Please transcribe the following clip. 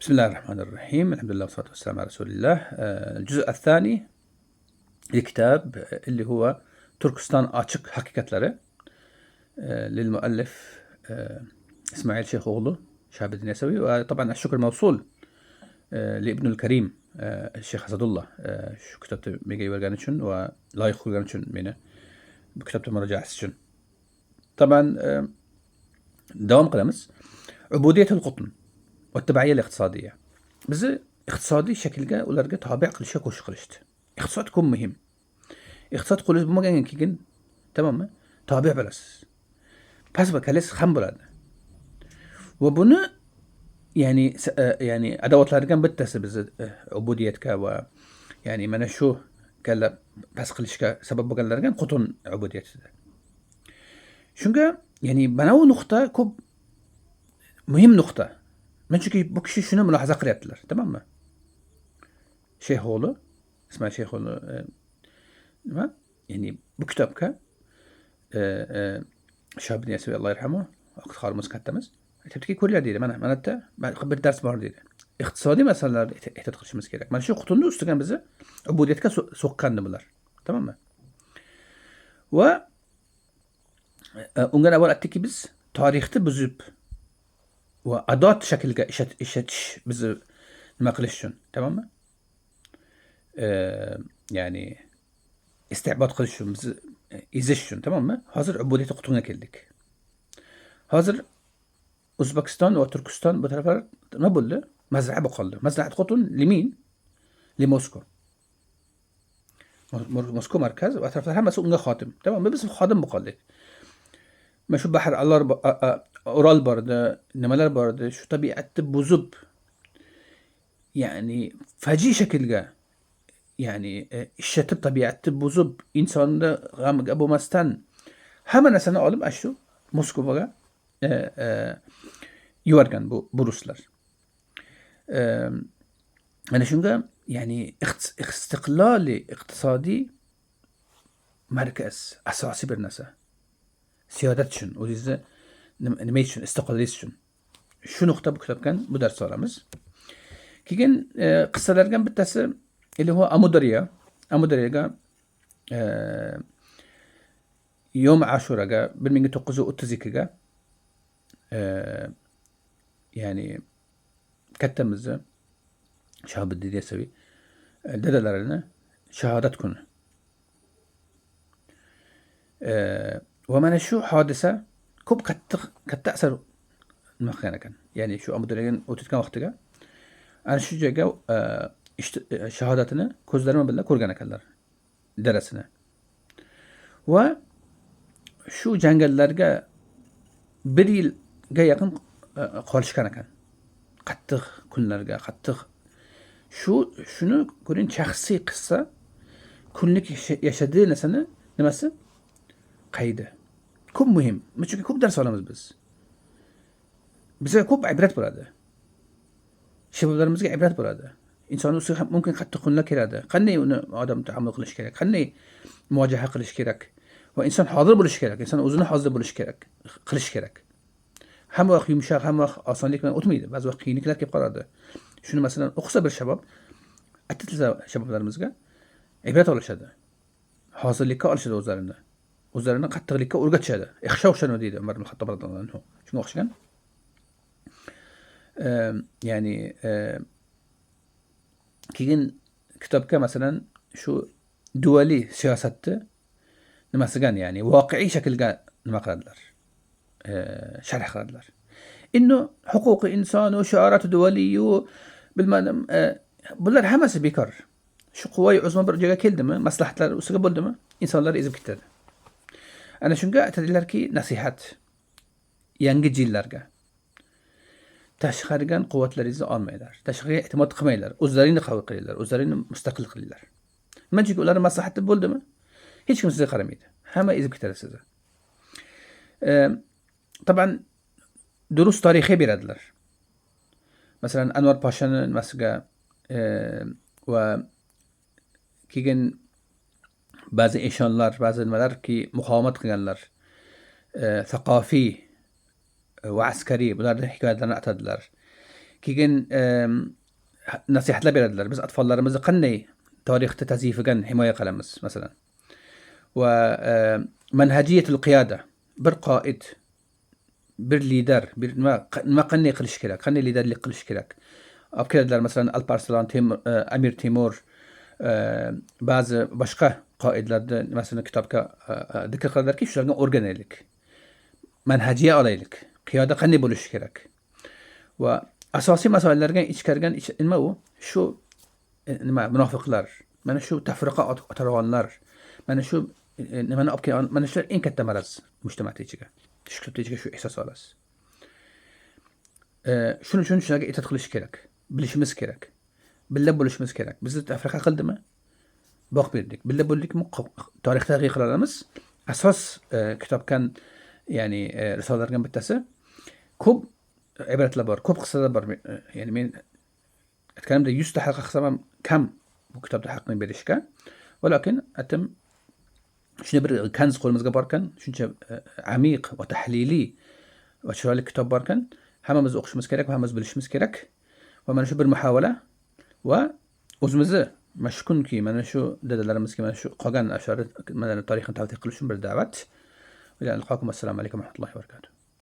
بسم الله الرحمن الرحيم، الحمد لله والصلاة والسلام على رسول الله. الجزء الثاني لكتاب اللي هو Türkistan Açık Hakikatleri للمؤلف إسماعيل شيخ أغلو شهاب الدين يسوي. وطبعا الشكر موصول لابنه الكريم الشيخ أسد الله shu kitobni menga yuborgani uchun va loyiq ko'rgani uchun meni bu kitobda murojaasi uchun. طبعا davom qilamiz. عبودية القطن والتبعية الاقتصادية. Bizni iqtisodiy shaklga ularga tobe qilishga qo'shiq qilishdi. Iqtisod ko'p muhim. Iqtisod qo'lingizda bo'lmagandan keyin, tamommi, tobe bo'lasiz. Past va kallangiz ham bo'ladi. Va buni ya'ni adovatlardan bittasi bizni ubudiyatga va ya'ni mana shu kalla past qilishga sabab bo'lganlardan qutun ubudiyatidir. Shunga ya'ni mana bu nuqta ko'p muhim nuqta. Men chunki bu kishi shuni mulohaza qilyaptilar, tamommi? Shayxo'g'li, Ismoil Shayxo'g'li nima? Ya'ni bu kitobga Shahobiddin Yasaviy Alloh yarhamu, oqsoqolimiz kattamiz aytyaptiki, ko'ringlar deydi, mana mana yerda bir dars bor deydi. Iqtisodiy masalalarda ehtiyot qilishimiz kerak. Mana shu qutunni ustiga bizni ubudiyatga so'qqandi bular. Tamommi? Va undan avval aytdikki, biz tarixni buzib va adot shaklga ishlatish bizni nima qilish uchun, tamommi? Ya'ni istibod qilish uchun, bizni ezish uchun, tamommi? Hozir ubudiyat qutunga keldik. Hozir O'zbekiston va Turkiston bu taraflar nima bo'ldi? Mazraa bo'lib qoldi. Mazraat qutun limin? Li Moskva. Moskva markaz va atroflar hammasi unga xodim. Tamommi? Biz xodim bo'lib qoldik. Mana shu bahr Alor, Ural bor edi, nimalar bor edi, shu tabiatni buzib, ya'ni faji shaklga, ya'ni ishlatib tabiatni buzib, insonni g'amiga bo'lmasdan hamma narsani olib ana shu Moskvaga yuborgan bu ruslar. Mana shunga ya'ni istiqloli iqtisodiy markaz asosiy bir narsa. Siyodat uchun, o'zingizni nima uchun, istiqlolingiz uchun. Shu nuqta bu kitobdan bu darsni olamiz. Keyin qissalardan bittasi اللي هو Amudaryo. Amudaryoga Yom Ashuraga 1932ga ya'ni kattamizni Shahobiddin Yasaviy dadalarini shahodat kuni. Va mana shu hodisa ko'p qattiq katta asar nima qilgan ekan. Ya'ni shu Amudaryodan o'tayotgan vaqtiga ana shu joyga shahodatini ko'zlari bilan ko'rgan ekanlar dadasini. Va shu jangallarga bir yilga yaqin qolishgan ekan. Qattiq kunlarga, qattiq shu shuni ko'ring, shaxsiy qissa, kunlik yashadigan narsani nimasi? Qaydi. Ko'p muhim. Chunki ko'p dars olamiz biz. Bizga ko'p ibrat bo'ladi. Shabablarimizga ibrat bo'ladi. Inson ustiga ham mumkin qattiq kunlar keladi. Qanday uni odam tahammul qilish kerak? Qanday muvojaha qilish kerak? Va inson hozir bo'lishi kerak. Inson o'zini hozir bo'lishi kerak, qilish kerak. Hamma vaqt yumshoq, hamma vaqt osonlik bilan o'tmaydi. Ba'zi vaqt qiyinliklar kelib qoladi. Shuni masalan o'qisa bir shabob, aytilsa shaboblarimizga ibrat olishadi. Hozirlikka olishadi o'zlarini. O'zlarini qattiqlikka o'rgatishadi. Ixshaw deydi Umar ibn Xattob radhiyallohu anhu. Shunga o'xshagan. Ya'ni keyin kitobga masalan shu duvaliy siyosatni nimasigan, ya'ni voqeiy shaklga nima qiladilar? Sharh qiladilar. Innu huquqi inson va shiorati duvaliy bilmadim, bular hammasi bekor. Shu quvvai uzma bir joyga keldimi, maslahatlar ustiga bo'ldimi, insonlar ezib ketadi. Ana shunga aytadilarki, nasihat yangi jillarga. Tashqaridan quvvatlaringizni olmanglar. Tashqariga e'timod qilmanglar. O'zlaringni qabul qilinglar, o'zlaringni mustaqil qilinglar. Nima chunki ularning maslahati bo'ldimi? Hech kim sizga qaramaydi. Hamma ezib ketadi sizni. Taban durust tarixiy beradilar. Masalan, Anvar Poshani nimasiga va keyin ba'zi eshonlar, ba'zi nimalarki muqovamat qilganlar, saqofiy va askariy bularning hikoyatlarini aytadilar. Keyin nasihatlar beradilar. Biz atfollarimizni qanday tarixda tazyifigan himoya qilamiz masalan. Va manhajiyatul qiyada, bir qoid, bir lider, bir nima qanday qilish kerak, qanday liderlik qilish kerak. Olib keladilar masalan Alp Arslon, Amir Temur, ba'zi boshqa qoidlarni nimasini kitobga zikr qiladilarki, shulardan o'rganaylik. Manhajiya olaylik. Qiyoda qanday bo'lishi kerak. Va asosiy masalallarga ichkargan nima u? Shu nima munofiqlar, mana shu tafriqa otarg'onlar, mana shu nimani olib kelgan, mana shular eng katta maraz mujtamat ichiga. Shu kitobda ichiga shu ehsos olasiz. Shuning uchun shularga ehtiyot qilish kerak. Bilishimiz kerak. Billa bo'lishimiz kerak. Bizni tafriqa qildimi? Boq berdik. Billa bo'ldikmi? Tarix tadqiq qila olamiz. Asos kitobdan, ya'ni risolalardan bittasi. Ko'p ibratlar bor, ko'p qissalar bor. Ya'ni men aytganimdek 100 ta halqa qilsam ham kam bu kitobda haqqini berishga. Lekin atim shunday bir kanz qo'limizga borkan, shuncha amiq va tahliliy va chiroyli kitob borkan, hammamiz o'qishimiz kerak va hammamiz bilishimiz kerak. Va mana shu bir muhovala va o'zimizni mana shu kunki mana shu dadalarimizga mana shu qolgan ashora mana tarixini tavtiq qilish uchun bir da'vat. Assalomu alaykum va rahmatullohi va barakatuh.